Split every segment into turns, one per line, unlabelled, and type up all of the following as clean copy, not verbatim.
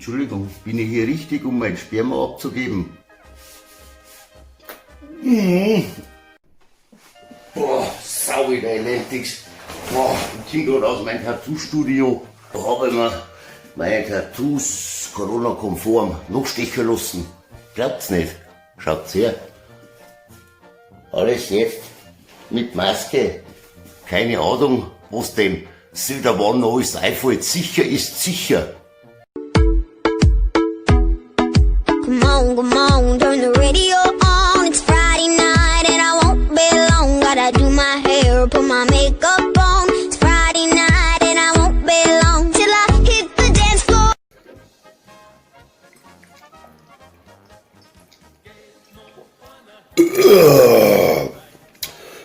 Entschuldigung, bin ich hier richtig, um mein Sperma abzugeben? Mhm. Boah, sau wieder Atlantics. Boah, ich komm grad aus meinem Tattoo-Studio. Da habe ich mir meine Tattoos Corona-konform nachstechen lassen. Glaubt's nicht? Schaut's her. Alles jetzt mit Maske. Keine Ahnung, was dem Södermann noch alles einfällt. Sicher ist sicher.
Come on, come on, turn the radio on. It's Friday night and I won't be long. Gotta do my hair, put my makeup on. It's Friday night and I won't be long till I hit the dance floor.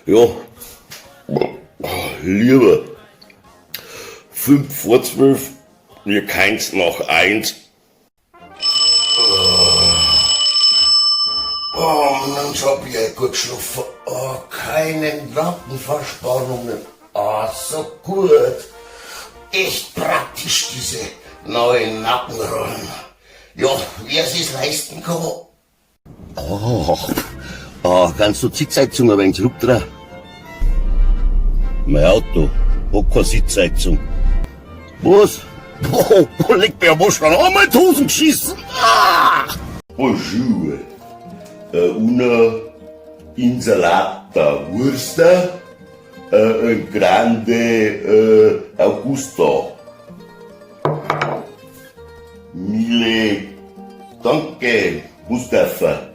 Ja, lieber 11:55, mir keins nach eins. Oh, Mensch, hab ich gut geschlafen. Oh, keine Nackenverspannungen. Oh, so gut. Echt praktisch, diese neuen Nackenrollen. Ja, wer sich's leisten kann. Oh, oh, kannst du die Sitzheizung ein wenig zurückdrehen? Mein Auto hat keine Sitzheizung. Was? Boah, da liegt mir aber schon einmal die Hosen geschissen. Ah! Bonjour. Una insalata Wurster, ein grande Augusta. Mille danke, Mustafa.